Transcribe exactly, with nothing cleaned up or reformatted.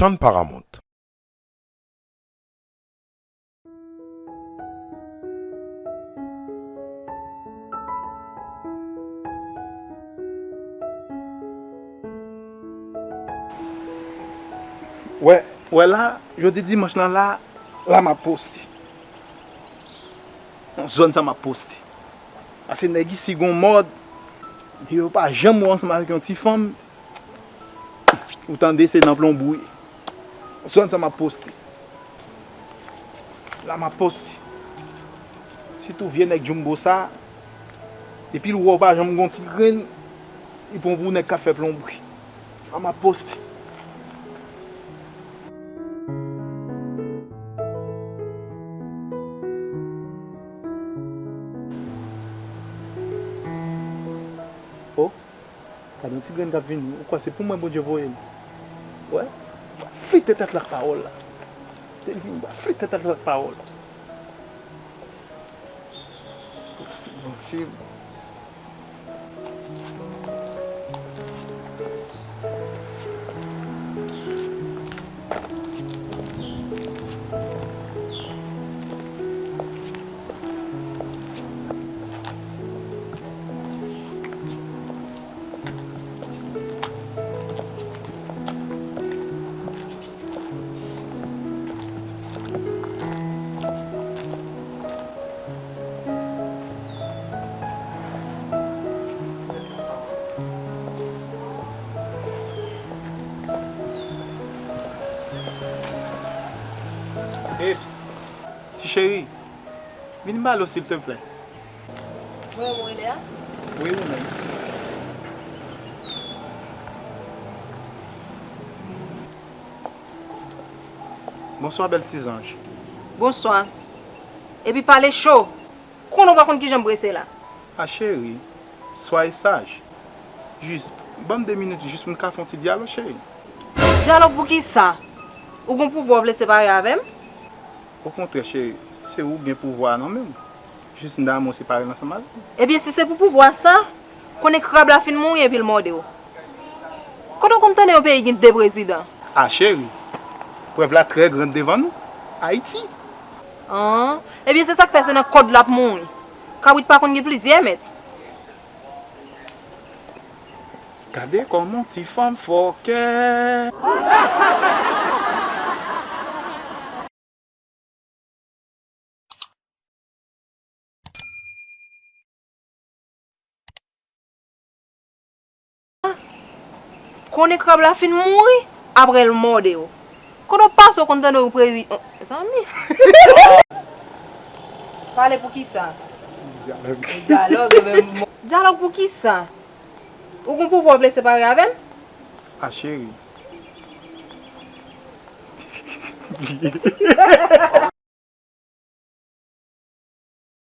Tann Paramount. Wè, wè la, jodi dimanch lan la, la m ap poste. Nan zòn sa m ap poste. Paske nèg isi gon mòd, yo pa janm wè ansanm avèk yon ti fanm. Ou tande, se nan Plonbou wi. Zòn sa m ap poste. La m ap poste. Sitou vye nèg Jumbo sa, depi l wè w pa janm gon ti grenn, li pran w pou nèg k ap fè plonbri. La m ap poste. Oh, gade yon ti grenn k ap vini. Ou kwè se pou mwen Bondye voye l? Wè, m ap flite tèt la ak pawòl la. Te vin, m ap flite tèt la ak pawòl la. Manje m. Eps, ti cheri, vin ba lo silteplè. Mwen, mwen, Lea? Wi, ou menm. Bonswa, bèl ti zanj. Bonswa. Epi pale cho. Konnen w pa konn kijan m prese la. A cheri, soyez sage. Jis, ban m de minit jis pou n ka fè yon ti dyalòg, cheri. Dyalòg pou kisa? Ou gon pouvwa w vle separe avè m? Okontrè, cheri, se ou k gen pouvwa a nan men w. Jis m ta renmen w separe l ansanm avè m. Ebyen, si se pou pouvwa sa, konnen krab la fin mouri epi l mòde w. Kote w konn tande yon peyi gen de prezidan? A cheri, prèv la trè grand devan nou, Ayiti. An, ebyen se sa k fè se nan kòd l ap mouri. Kabrit pa konn gen plizyè mèt. Gade kòman ti fanm fòkè. Konnen krab la fin mouri, apre l mòde w. Kote w pase w konn tande w prezi-, zanmi. Pale pou kisa? Dyalòg. Dyalòg, e menm mo-, dyalòg pou kisa? Ou gon pouvwa w vle separe avè m? A cheri.